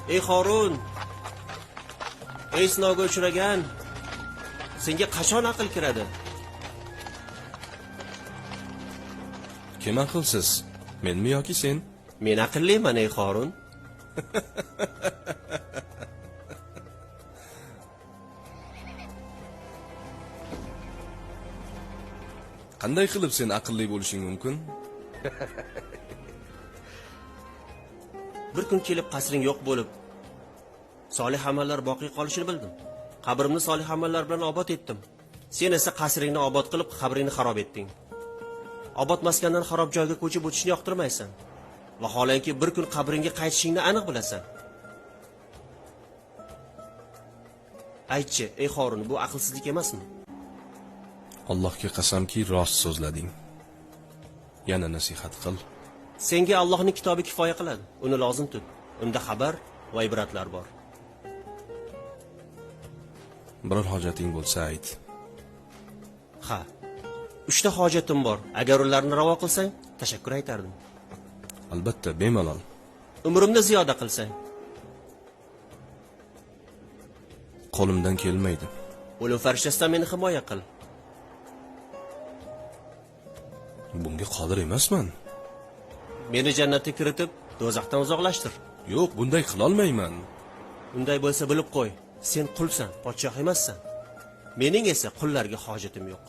Ey Horun, ey sinovga uchragan, senga qachon aql kiradi? Kim aqlsiz? Menmi yoki sen? Men aqlliman, ey Horun. Qanday qilib sen aqlli bo'lishing mumkin? Bir kun kelib qasring yo'q bo'lib, solih amallar boqiy qolishini bildim. Qabrimni solih amallar bilan obod etdim. Sen esa qasringni obod qilib, qabringni xarob etding. Obod maskandan xarob joyga ko'chib o'tishni yoqtirmaysan. Vaholanki bir kun qabringga qaytishingni aniq bilasan. Aytchi, ey Horun, bu aqlsizlik emasmi? Allohga qasamki, rost so'zlading. Yana nasihat qil. Senga Allohning kitobi kifoya qiladi. Uni lozim tut. Unda xabar va ibratlar bor. Biror hojating bo'lsa ayt. Ha. Uchta hojatim bor. Agar ularni ravo qilsang, tashakkur aytardim. Albatta, bemalol. Umrimni ziyoda qilsang, Qo'limdan kelmaydi. o'lim farishtasidan meni himoya qil. Bunga qodir emasman. Meni jannatga kiritib, do'zaxdan uzoqlashtir. Yo'q, bunday qilolmayman. Unday bo'lsa bilib qo'y, sen qulsan, podshoh emassan. Mening esa qullarga hojatim yo'q.